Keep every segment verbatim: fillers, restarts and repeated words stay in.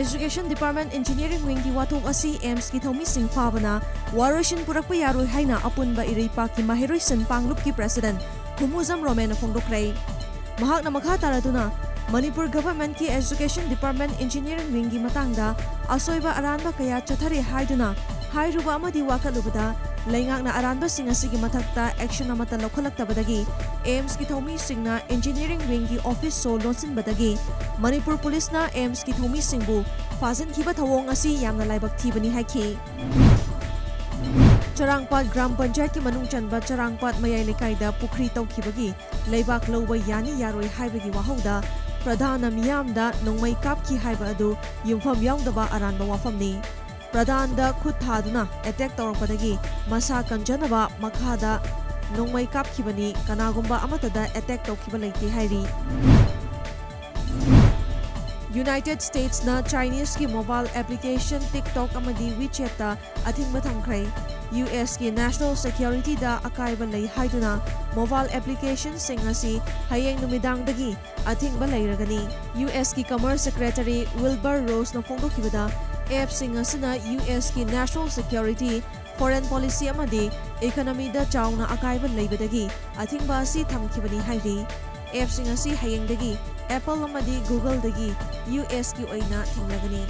Education Department Engineering Wingꯒꯤ ꯋꯥꯊꯣꯛ ꯑꯁꯤ AIIMSꯀꯤ ꯊꯧꯃꯤꯁꯤꯡ ꯐꯥꯕꯅ ꯋꯥꯔꯣꯏꯁꯤꯟ ꯄꯨꯔꯛꯄ ꯌꯥꯔꯣꯏ ꯍꯥꯏꯅ ꯑꯄꯨꯟꯕ ꯏꯔꯩꯄꯥꯛꯀꯤ ꯃꯍꯩꯔꯣꯏꯁꯪ ꯀꯥꯡꯂꯨꯞꯀꯤ President ꯈꯨꯃꯨꯖꯝ ꯔꯣꯃꯦꯟꯅ ꯐꯣꯡꯗꯣꯛꯈ꯭ꯔꯦ꯫ ꯃꯍꯥꯛꯅ ꯃꯈꯥ ꯇꯥꯔꯗꯨꯅ, ꯃꯅꯤꯄꯨꯔ Governmentꯀꯤ Education Department Engineering Wingꯒꯤ ꯃꯇꯥꯡꯗ ꯑꯁꯣꯏꯕ ꯑꯔꯥꯟꯕ ꯀꯌꯥ ꯆꯠꯊꯔꯦ ꯍꯥꯏꯗꯨꯅ ꯍꯥꯏꯔꯨꯕ ꯑꯃꯗꯤ ꯋꯥꯀꯠꯂꯨꯕꯗ ꯂꯩꯉꯥꯛꯅ ꯑꯔꯥꯟꯕꯁꯤꯡ ꯑꯁꯤꯒꯤ ꯃꯊꯛꯇ action ꯑꯃꯠꯇ ꯂꯧꯈꯠꯂꯛꯇꯕꯗꯒꯤ AIIMSꯀꯤ ꯊꯧꯃꯤꯁꯤꯡꯅ Engineering Wingꯒꯤ office ꯁꯣ ꯂꯣꯟꯁꯤꯟꯕꯗꯒꯤ ꯃꯅꯤꯄꯨꯔ ꯄꯨꯂꯤꯁꯅ AIIMSꯀꯤ ꯊꯧꯃꯤꯁꯤꯡꯕꯨ ꯐꯥꯖꯤꯟꯈꯤꯕ ꯊꯧꯑꯣꯡ ꯑꯁꯤ ꯌꯥꯝꯅ ꯂꯥꯏꯕꯛ ꯊꯤꯕꯅꯤ ꯍꯥꯏꯈꯤ꯫ ꯆꯔꯥꯡꯄꯥꯠ ꯒ꯭ꯔꯥꯝ ꯄꯟꯆꯥꯌꯠꯀꯤ ꯃꯅꯨꯡ ꯆꯟꯕ ꯆꯔꯥꯡꯄꯥꯠ ꯃꯌꯥꯏ ꯂꯩꯀꯥꯏꯗ ꯄꯨꯈ꯭ꯔꯤ ꯇꯧꯈꯤꯕꯒꯤ ꯂꯩꯕꯥꯛ ꯂꯧꯕ ꯌꯥꯅꯤ ꯌꯥꯔꯣꯏ ꯍꯥꯏꯕꯒꯤ ꯋꯥꯍꯧꯗ ꯄ꯭ꯔꯙꯥꯟꯅ ꯃꯤꯌꯥꯝꯗ ꯅꯣꯡꯃꯩ ꯀꯥꯞꯈꯤ ꯍꯥꯏꯕ ꯑꯗꯨ ꯌꯨꯝꯐꯝ ꯌꯥꯎꯗꯕ ꯑꯔꯥꯟꯕ ꯋꯥꯐꯝꯅꯤ꯫ ꯄ꯭ꯔꯙꯥꯟꯗ ꯈꯨꯠ ꯊꯥꯗꯨꯅ attack ꯇꯧꯔꯛꯄꯗꯒꯤ ꯃꯁꯥ ꯀꯟꯖꯅꯕ ꯃꯈꯥꯗ ꯅꯣꯡꯃꯩ ꯀꯥꯞꯈꯤꯕꯅꯤ, ꯀꯅꯥꯒꯨꯝꯕ ꯑꯃꯠꯇꯗ attack ꯇꯧꯈꯤꯕ ꯂꯩꯇꯦ ꯍꯥꯏꯔꯤ꯫ United Statesꯅ Chineseꯀꯤ mobile application TikTok ꯑꯃꯗꯤ WeChatꯇ ꯑꯊꯤꯡꯕ ꯊꯝꯈ꯭ꯔꯦ꯫ USꯀꯤ national securityꯗ ꯑꯀꯥꯏꯕ ꯂꯩ ꯍꯥꯏꯗꯨꯅ mobile applicationꯁꯤꯡ ꯑꯁꯤ ꯍꯌꯦꯡ ꯅꯨꯃꯤꯗꯥꯡꯗꯒꯤ ꯑꯊꯤꯡꯕ ꯂꯩꯔꯒꯅꯤ꯫ USꯀꯤ Commerce Secretary Wilbur Rossꯅ ꯐꯣꯡꯗꯣꯛꯈꯤꯕꯗ, appꯁꯤꯡ ꯑꯁꯤꯅ USꯀꯤ national security, foreign policy ꯑꯃꯗꯤ economyꯗ ꯆꯥꯎꯅ ꯑꯀꯥꯏꯕ ꯂꯩꯕꯗꯒꯤ ꯑꯊꯤꯡꯕ ꯑꯁꯤ ꯊꯝꯈꯤꯕꯅꯤ ꯍꯥꯏꯔꯤ꯫ Appꯁꯤꯡ ꯑꯁꯤ ꯍꯌꯦꯡꯗꯒꯤ Apple ꯑꯃꯗꯤ Googleꯗꯒꯤ USꯀꯤ ꯑꯣꯏꯅ ꯊꯤꯡꯂꯒꯅꯤ꯫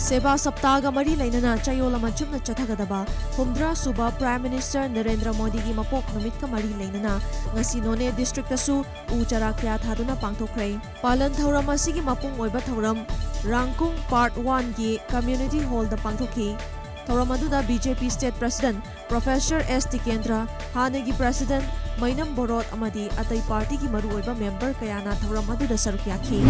ꯁꯦꯕꯥ ꯁꯞꯇꯥꯒ ꯃꯔꯤ ꯂꯩꯅꯅ ꯆꯌꯣꯜ ꯑꯃ ꯆꯨꯞꯅ ꯆꯠꯊꯒꯗꯕ ꯍꯨꯝꯗ꯭ꯔꯥ ꯁꯨꯕ Prime Minister ꯅꯔꯦꯟꯗ꯭ꯔ ꯃꯣꯗꯤꯒꯤ ꯃꯄꯣꯛ ꯅꯨꯃꯤꯠꯀ ꯃꯔꯤ ꯂꯩꯅꯅ ꯉꯁꯤ ꯅꯣꯅꯦ districtꯇꯁꯨ ꯎ ꯆꯥꯔꯥ ꯀꯌꯥ ꯊꯥꯗꯨꯅ ꯄꯥꯡꯊꯣꯛꯈ꯭ꯔꯦ꯫ ꯄꯥꯂꯟ ꯊꯧꯔꯝ ꯑꯁꯤꯒꯤ ꯃꯄꯨꯡ ꯑꯣꯏꯕ ꯊꯧꯔꯝ ꯔꯥꯡꯀꯨꯡ Part Oneꯒꯤ community hallꯗ ꯄꯥꯡꯊꯣꯛꯈꯤ꯫ ꯊꯧꯔꯝ ꯑꯗꯨꯗ BJP state president Professor S Tikendra, ꯍꯥꯟꯅꯒꯤ president ꯃꯩꯅꯝ ꯕꯣꯔꯣꯠ ꯑꯃꯗꯤ ꯑꯇꯩ partyꯒꯤ ꯃꯔꯨꯑꯣꯏꯕ member ꯀꯌꯥꯅ ꯊꯧꯔꯝ ꯑꯗꯨꯗ ꯁꯔꯨꯛ ꯌꯥꯈꯤ꯫